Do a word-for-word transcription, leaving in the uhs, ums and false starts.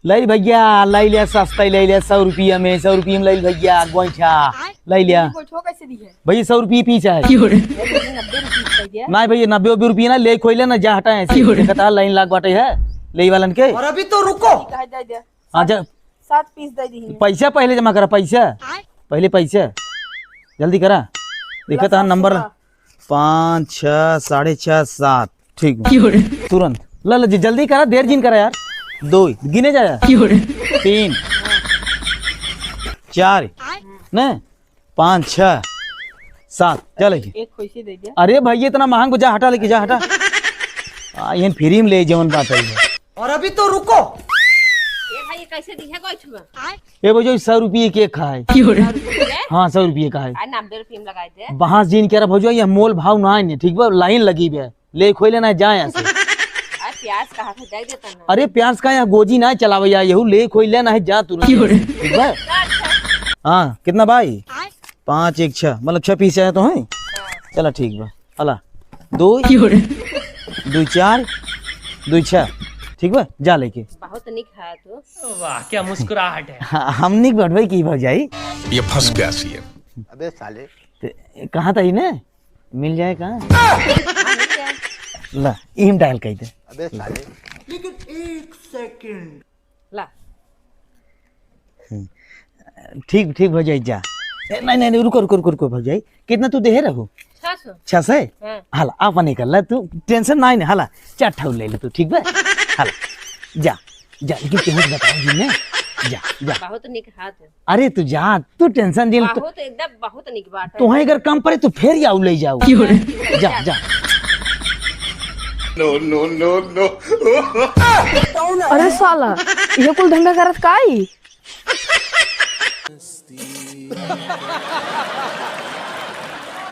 लइ भइया, लइ लिया, सस्ता ही लइ लिया, सौ रुपया में, सौ रुपया में लइ लिया भइया, गोइठा, लइ लिया। गोइठो कैसे दी है? भइया, सौ रुपया पीस है। क्यों रे? नब्बे रुपये दे दिया। नाहीं भइया, नब्बे उब्बे रुपया ना, लेइ खोइ ले ना, जा हटा ऐसे। क्यों रे? देखत हा, लाइन लाग बाटे है, लेइ वालन के। और अभी तो रुको। ठीक है, दे दे। हाँ, जा। सात पीस दे दी। पैसा पहले जमा करा, पैसा। पहले पैसा। जल्दी करा। देखत हा, नंबर ला। पाँच, छः, साढ़े छः, सात। ठीक बा। क्यों रे? तुरंत। ला, ला, जी, जल्दी करा, देर जिन करा यार। दो, गिने जा यार। क्यों रे? तीन, चार, ने, पाँच, छः, सात, जा लेके। एक खुशी दे दिया। अरे भाई, इतना महंग को जा हटा लेके, जा हटा। आ, ये फ्री में ले जवन बात है। और अभी तो रुको। ए भाई, ये कैसे दी है गोइठवा? ए भाई, जो सौ रुपये के खाए। क्यों रे? सौ रुपये के? हाँ, सौ रुपये का है। आ, नब्बे रुपये में लगाए दे। बहास जिन करा भौजो, ये मोल भाव ना है, ठीक बा? लाइन लगी बे। लेइ खोइ ले ना, जा यहाँ से। अरे प्यास कहाँ से दे देता ना। अरे प्यास का यहाँ गोजी ना चलावे या, यहू लेइ खोइ ले ना है, जा तू। क्यों रे? ठीक बा? अच्छा। हाँ, कितना भाई? पाँच एक छः, मतलब छः पीस है तो है? हाँ। चला ठीक बा। अला, दो, क्यों रे? दो चार, दो छः, ठीक बा? जा लेके। बहुत निक है तू। वाह, क्या मुस्कुराहट है। हाँ, हम निक बैठबे की भौजाई। ये फंस गया सी है। अबे साले। ते, कहाँ था इन्हें? मिल जाए कहाँ? ला, इम डायल कइ दे। अबे साले। लेकिन एक सेकंड। ला। हम्म। ठीक, ठीक भौजाई, जा। ए, नहीं, नहीं, नहीं, रुको, रुको, रुको, रुको भौजाई। कितना तू देहे रहू? छह सौ। छह सौ? हाँ। हाला, आपन निकल ला, तू टेंशन नाहीं ने, हाला, चार ठो ले ले तू, ठीक बा? हाला, जा, जा, लेकिन केहू से बताओ जी ने, जा, जा। बहुत निक हाथ है। अरे तू जा, तू टेंशन जिन, तू बहुत एकदम बहुत निक बात है। तोहे अगर कम पड़े तो फेर आउ ले जाओ। क्यों रे? जा, जा। No, no, no, no। अरे साला, ये कुल धंधा करत काई?